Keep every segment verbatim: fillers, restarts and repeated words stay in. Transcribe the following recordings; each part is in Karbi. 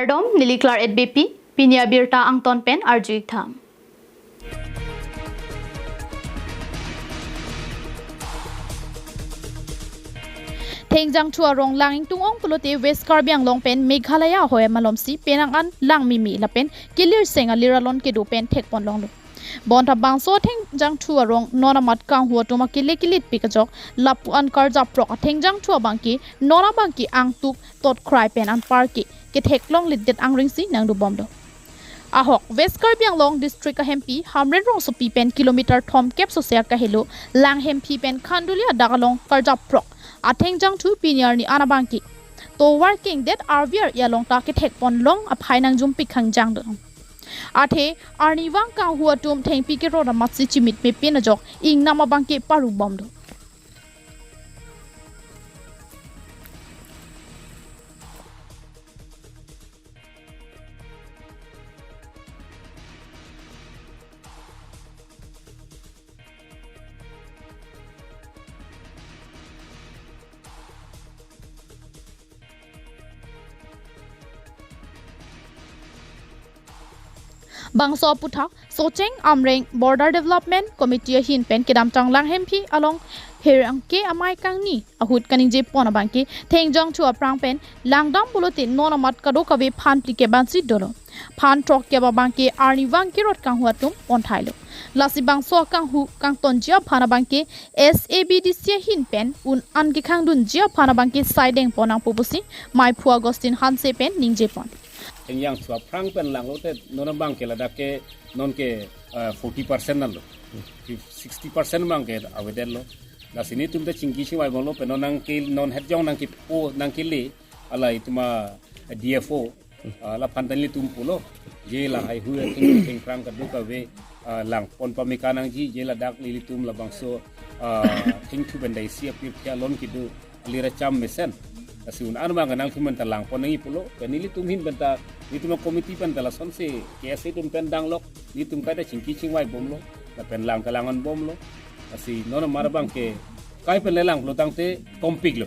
Kardom, neli Claret Beypi, pini abirta angton pen arju-ik tha. Thengjangthu arong lang ingtung ong pulote West Karbi Anglong pen Meghalaya ahoi malomsi penang an lang mimi lapen kelir seng alir alon kedo pen thekpon longlo. Bonta bangso athengjangthu arong non amat kanghu atum akele kelit pik ajok lapu-an karjapprok athengjangthu abangke non abangke angtuk totkrai pen anparke kethek longle det angrengsi nangdobomlo. Ahok West Karbi Anglong District ahempi Hamren rongsopi pen kilometer thomkep sose akahelo Langhemphi pen Khanduli adak along karjapprok athengjangthu pini arni an abangke tovar kengdet arvi ar-i along ta kethekpon long aphai nangjum pik hangjang do. Athe arnivang kanghu atum thengpi kerot amatsi chimit mepin ajok ingnam abangke parubomlo. Bangso aputhak Socheng Amreng Border Development Committee ahin pen kedamtang Langhemphi along Herangke amei kangni ahut kaningjepon abangke thengjangthu aphrang pen langdam pulote non amat kadokave phan phlikep ansi dolo. Phan throkkep abangke arnivang kerot kanghu atum ponthailo. Lasi bangso akanghu kangtonji aphan abangke S A B D C ahin pen un-an kekhangdunji aphan abangke saidengpon nangpo pusi meiphu Augustine Hanse pen ningjepon. Thengjangthu aphrang pen langlote non abangke ladak ke nonke, eh, forty percent nanlo. Sixty percent abangke avedetlo. Lasi nelitum ta chingki chingvai bomlo pen non nangke non hetjong nangkepo nangkele ala itum a D F O, ah, laphan ta nelitum pulo. Je lahai hui atheng thengphrang kadokave, ah, langpon pameka nangji, je ladak nelitum labangso, ah, thengthu pen daisi apirthe alon kedo alir acham mesen. Lasi un-an abang nangtum pen ta langpon nangji pulo. Pen nelitum ahin pen ta nelitum a-committee pen ta lasonsi K S A atum pen danglok nelitum kaita chingki chingvai bomlo. Lapen lang ta langon bomlo. Lasi non amat abangke kai pen le lang pulo tangte kompiklo.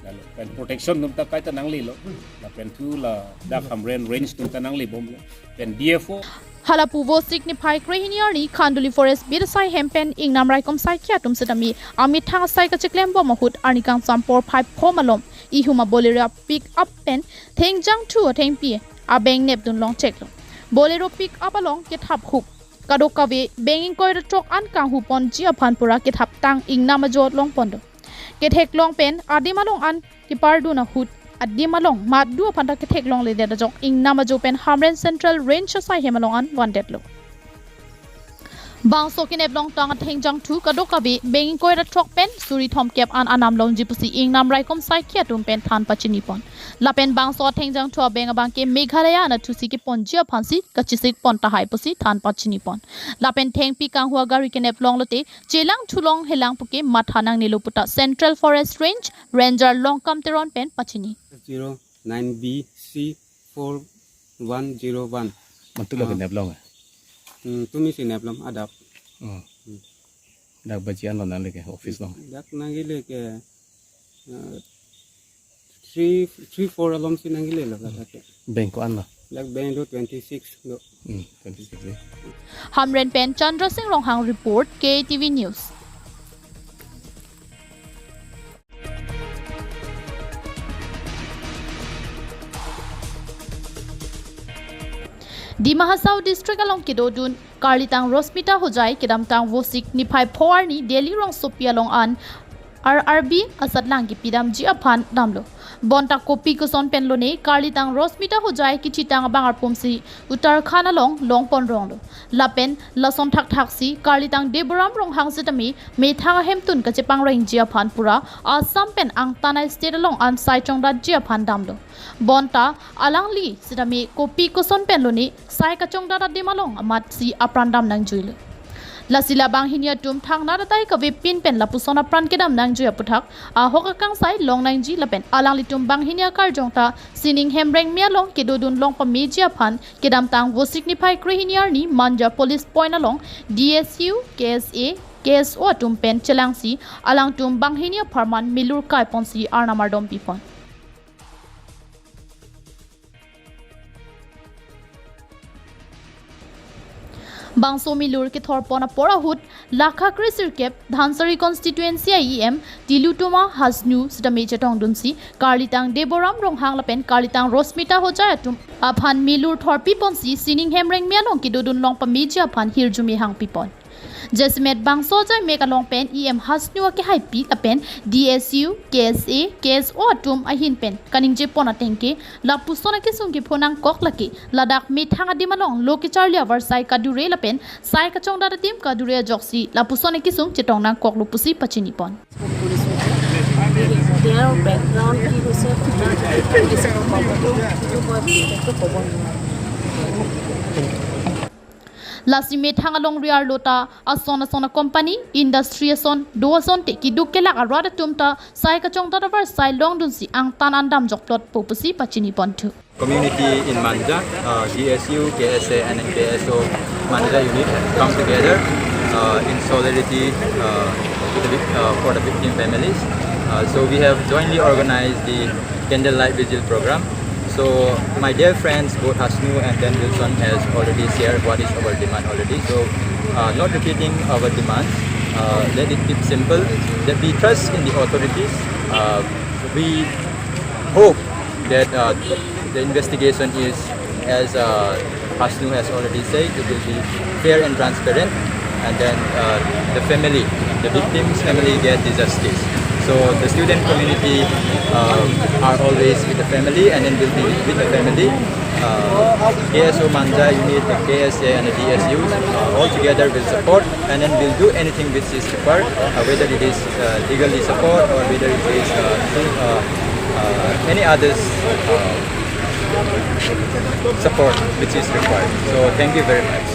Lalo, pen protection atum ta kaita nanglelo. Lapen thu ladak Hamren Range atum ta nangle bomlo. Pen D F O. Hala pu Vosik niphai krehini arni Khanduli Forest Beat asai hem pen ingnam raikom saikia atum setame amethang asai kacheklembom ahut arni kangsam porphai pho malom ihum a-Bolero pick up pen thengjangthu athengpi abeng nepdun longcheklo. Bolero pick up along kethap hup kadokave beng ingkoi ra throk an kanghuponji aphan pura kethap tang ingnam ajo longpon do. Ketheklong pen adim along an kepardun ahut adim along matdu aphan ta ketheklongledet ajok ingnam ajo pen Hamren Central Range asai hem along an vandetlo. Bangso keneplong tang athengjangthu kadokave beng ingkoi ra throk pen suri thomkep an anam longji pusi ingnam raikom saikia atum pen than pachinipon. Lapen bangso athengjangthu abeng abangke Meghalaya anatthusi keponji aphansi kachisikpon tahai pusi than pachinipon. Lapen thengpi kanghu agari keneplonglote chelangthulong helang puke matha nangnelo puta Central Forest Range Ranger Longkam Teron pen pachini. Zero nine B C four one zero one. Mantu lo Ah. keneplong eh? Hmm, tumi si neplom adap. Oh. Hmm. Dak baji an lo nangle ke office lo. Dak nangle ke, eh, three, three, four alom si nangle lo kata ke. Beng ko-an lo? Dak beng do twenty-six do. Hmm, twenty-six eh. Hamren pen Chandra Singh Ronghang report, K T V News. Dima Hasao District along kedodun karlitang Rosmita Hojai kedamtang Vosik niphai pho arni Delhi rongsopi along an R R B asatlang kepidamji aphan damlo. Bonta kopi koson pen lone karlitang Rosmita Hojai kithitang abang arpumsi Uttarakhand along longpon ronglo. Lapen lason thakthaksi karlitang Deburam Ronghang setame methang ahemtun kachepangrengji aphan pura Assam pen angtanai state along an sai chongdatji aphan damlo. Bonta alangli setame kopi koson pen lone sai kachongdat adim along amatsi apran dam nangjuilo. Lasi la banghini atum thangnat atai kavepin pen lapuson apran kedam nangjui aputhak ahok akangsai long nangji lapen alanglitum banghini akarjong ta sining hem rengme along kedodun long pameji aphan kedamtang Vosik niphai krehini arni Manja Police Point along D S U, K S A, K S O atum pen chelangsi alangtum banghini apharman milur kaiponsi arnam ardom pipon. Bangso milur kethorpon apor ahut, lakha kre sirkep, Dhansiri constituency a E M, Tilottama Hasnu sitame chetongdunsi, karlitang Deboram Ronghang lapen karlitang Rosmita Hojai atum aphan milur thorpiponsi, sining hem rengme along kedodun long pameji aphan hirjume hangpipon. Jasemet bangso ajai mek along pen E M Hasnu akehaipi lapen D S U, K S A, K S O atum ahin pen kaningjepon atengke, lapuson akesung kepho nangkok lake, ladak methang adim along lo kecharli avarsai kadure lapen sai kachongdat adim kadure ajoksi lapuson akesung chetong nangkoklo pusi pachinipon. তেওঁৰ বেকগ্ৰাউণ্ড কি হৈছে, আপোনাৰ কি কৰিছে, সেইটো মই বিশেষকৈ ক'ব নোৱাৰোঁ। Lasi methang alongri arlo ta ason ason a company, industry ason do asonte keduk kelak arat atum ta sai kachongdat avarsai longdunsi angtan an damjokplotpo pusi pachiniponthu. Community in Manja, uh, D S U, K S A and K S O Manja unit have come together, uh, in solidarity, uh, with the vic-, uh, for the victim families. Uh, so we have jointly organized the candlelight vigil program. So my dear friends, both Hasnu and then Wilson has already shared what is our demand already. So, uh, not repeating our demands, uh, let it keep simple, that we trust in the authorities. Uh, we hope that, uh, the investigation is, as, uh, Hasnu has already said, it will be fair and transparent, and then, uh, the family, the victim's family get the justice. So the student community, uh, are always with the family and then will be with the family. Uh, K S O Manja unit, the K S A and the D S Us, uh, all together will support and then will do anything which is required, uh, whether it is, uh, legally support or whether it is, uh, through, uh, uh, any others, uh, support which is required. So thank you very much.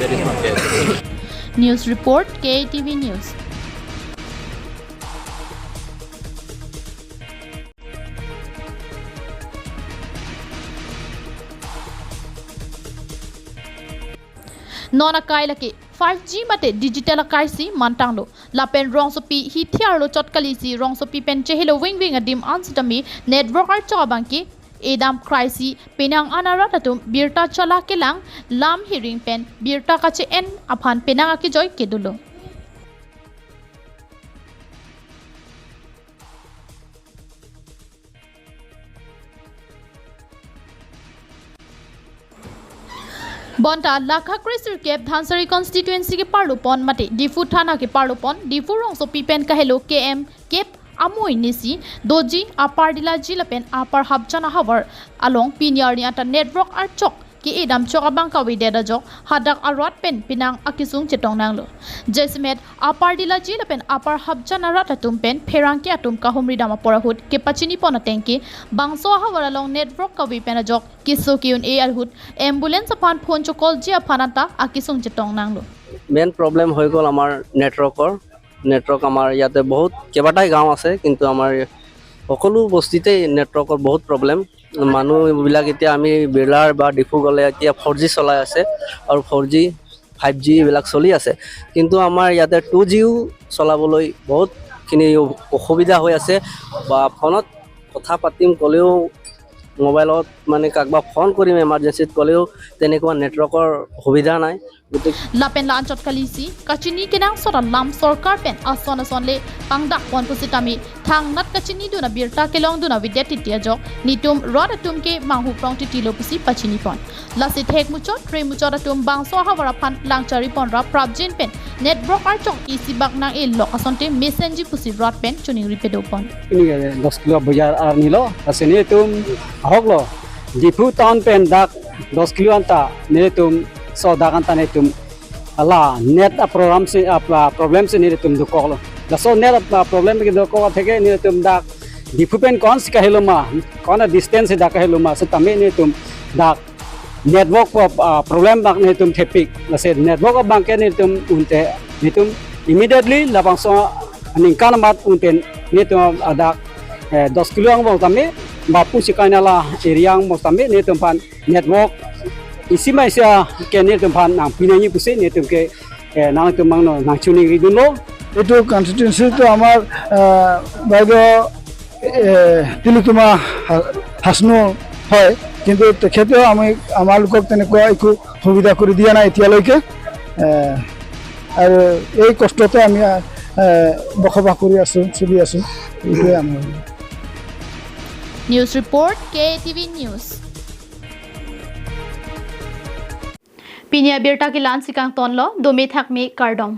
That is my case. News report, K A T V News. Non akai lake five G mate digital akai si mantanglo. Lapen rongsopi hithi arlo chot kalisi rongsopi pen chehelo wing wing adim an sitame network archok abangke edam kraisi penang an arat atum birta chala kelang lam hiring pen birta kache-en aphan penang akejoi kedolo. Bonta lakha kre sirkep Dhansiri constituency keparlopon mate Diphu thana keparlopon, Diphu rongsopi pen kahelo K M kep amoi nisi doji Upper Dilaji lapen Upper Hapjan ahavar along pini arni anta network archok ke-edam chok abang kavedet ajok hadak arat pen penang akesung chetong nanglo. Jasemet Upper Dilaji lapen Upper Hapjan arat atum pen pherangke atum kahumri dam apor ahut kepachinipon atengke bangso ahavar along network kave pen ajok keso ke-un-e ahut ambulance aphan phone chokolji aphan anta akesung chetong nanglo. Main problem হৈ গ'ল আমাৰ নেটৱৰ্কৰ। নেটৱৰ্ক আমাৰ ইয়াতে বহুত কেইবাটাই গাঁও আছে, কিন্তু আমাৰ সকলো বস্তিতেই নেটৱৰ্কৰ বহুত প্ৰব্লেম। মানুহবিলাক এতিয়া আমি বেলাৰ বা ডিফু গ'লে এতিয়া ফ'ৰ জি চলাই আছে আৰু ফ'ৰ জি, ফাইভ জি এইবিলাক চলি আছে, কিন্তু আমাৰ ইয়াতে টু জিও চলাবলৈ বহুতখিনি অসুবিধা হৈ আছে। বা ফোনত কথা পাতিম ক'লেও মোবাইলত মানে কাৰোবাক ফোন কৰিম এমাৰ্জেঞ্চিত ক'লেও তেনেকুৱা নেটৱৰ্কৰ সুবিধা নাই। গতিকে Lapen la-an chot kalisi kachini kenangsot alam sorkar pen ason ason le pangdakpon pusitame thangnat kachinidun abirta kelongdun avedet titi ajok netum rat atum ke manghuprong titilo pusi pachinipon. Lasi thek muchot, re muchot atum bangso ahavar aphan langchariponra prapjin pen network archok isibak nang-e lok asonte mesenji pusi rat pen choningri pedopon. Ini ya, দহ কিলো বজাৰ আৰ নিলো, আছে নি তুম আহক লো। Diphu town pen ডাক দহ কিলো আনতা, নে তুম চ ডাক আনতা নে তুম আলা নেট আ প্ৰব্লেম চে, আ, আ, প্ৰব্লেম চে নে তুম দুকলো। লাচো নেট আ প্ৰব্লেম কি দুকো থাকে নে তুম ডাক ডিফু পেন কোন সি কাহিলো মা, কোন ডিস্টেন্স সি ডাক কাহিলো মা, সে তামে নে তুম ডাক নেটৱৰ্ক প্ৰ-, আ, problem bang netum thepik. Lasi network abang ke netum unte netum immediately labangso aningkan amat unte netum adak, eh, দহ kilo angbong tame ba pusi kainala area angbong tame netum aphan network isi ma isi ke netum aphan nangpinangji pusi netum ke, eh, nangtum mangno nangchoningri dunlo. এইটো কনষ্টিটুৱেঞ্চিটো আমাৰ, আহ, বাইদেউ, এ, তিলোত্তমা হা-, হাছনু হয়, কিন্তু তেখেতেও আমি, আমালোকক তেনেকুৱা একো সুবিধা কৰি দিয়া নাই এতিয়ালৈকে। এ, আৰু এই কষ্টতে আমি, এ, বসবাস কৰি আছোঁ, চলি আছোঁ। এইটোৱে আমাৰ। News report, K A T V News. Pini abirta ke la-ansi kangtonlo, dome thakme, kardom.